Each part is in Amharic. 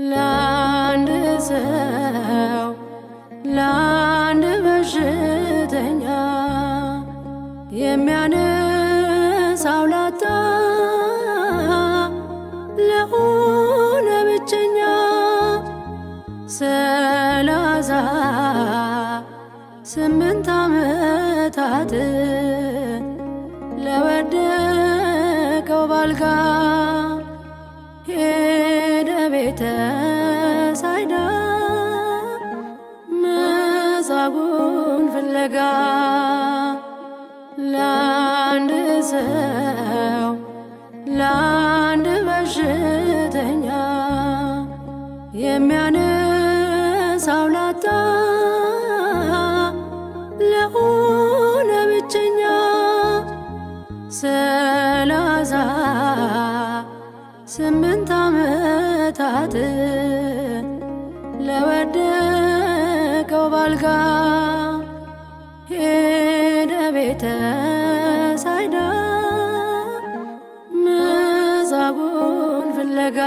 ለአንድ ሰው ለአንድ በሽተኛ የሚያነሳው ላጣ ለሆነ ብቸኛ 38 ዓመታት ለወደቀው ባልጋ ሄደ ቤተ ሳይዳ መጻጉዕን ፍለጋ። ለአንድ ሰው ለአንድ በሽተኛ የሚያነሳው ላጣ ለሆነ ብቸኛ 38 ዓመታት ለወደቀው ባልጋ ሄደ ቤተ ሳይዳ መጻጉዕን ፍለጋ።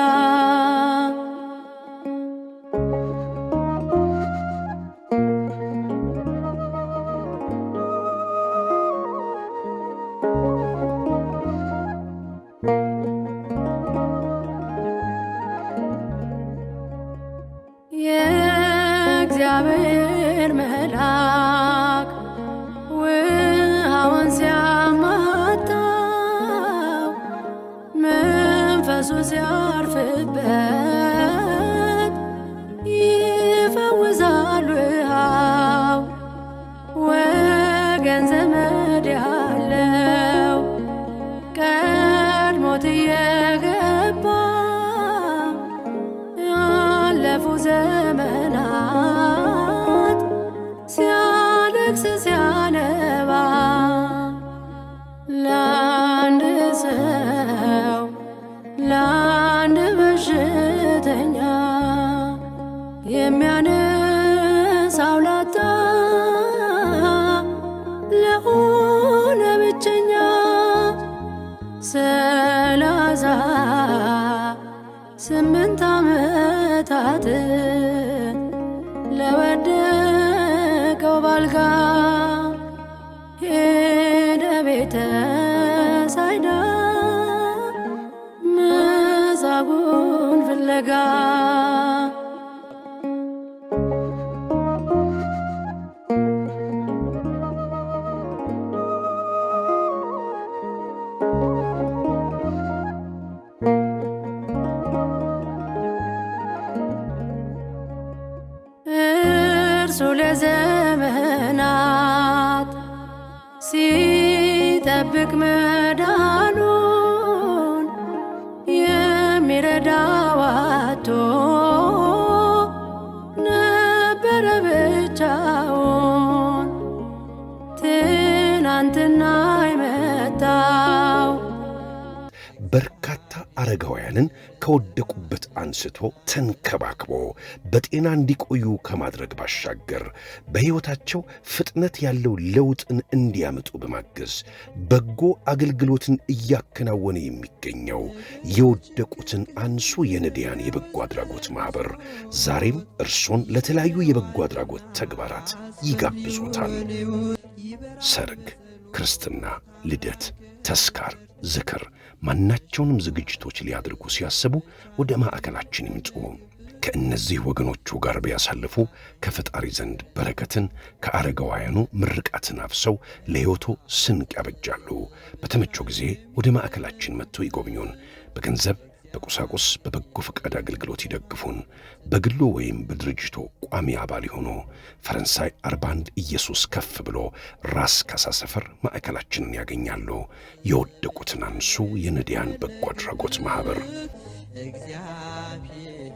የእግዚአብሔር መልአክ ውሃውን ሲያማታው መንፈሱ ሲያርፍበት ይፈውሳል ውሃው። ወገን ዘመድ ያለው ቀድሞት እየገባ ያለፉ ዘመናት ሲያለቅስ ሲያነባ። ለአንድ ሰው ለአንድ በሽተኛ የሚያነሳው ላጣ ለሆነ ብቸኛ 38 ዓመታት ለወደቀው ባልጋ ሄደ ቤተ ሳይዳ መጻጉዕን ፍለጋ። እርሱ ለዘመናት ሲጠብቅ መዳኑን የሚረዳው አጥቶ ነበረ ብቻውን። ትናንትና የመጣው በርካታ አረጋውያንን ከወደቁበት አንስቶ ተንከባክቦ በጤና እንዲቆዩ ከማድረግ ባሻገር በሕይወታቸው ፍጥነት ያለው ለውጥን እንዲያመጡ በማገዝ በጎ አገልግሎትን እያከናወነ የሚገኘው የወደቁትን አንሱ የነዳያን የበጎ አድራጎት ማኅበር ዛሬም እርሶን ለተለያዩ የበጎ አድራጎት ተግባራት ይጋብዞታል። ሰርግ፣ ክርስትና፣ ልደት፣ ተስካር፣ ዝክር፣ ማናቸውንም ዝግጅቶች ሊያደርጉ ሲያስቡ ወደ ማዕከላችን ይምጡ። ከእነዚህ ወገኖቹ ጋር ቢያሳልፉ ከፈጣሪ ዘንድ በረከትን፣ ከአረጋውያኑ ምርቃትን አፍሰው ለሕይወቶ ስንቅ ያበጃሉ። በተመቸው ጊዜ ወደ ማዕከላችን መጥተው ይጎብኙን። በገንዘብ፣ በቁሳቁስ፣ በበጎ ፈቃድ አገልግሎት ይደግፉን። በግሎ ወይም በድርጅቶ ቋሚ አባል ይሁኑ። ፈረንሳይ 41 ኢየሱስ ከፍ ብሎ ራስ ካሳ ሰፈር ማዕከላችንን ያገኛሉ። የወደቁትን አንሱ የነዳያን በጎ አድራጎት ማኅበር። እግዚአብሔር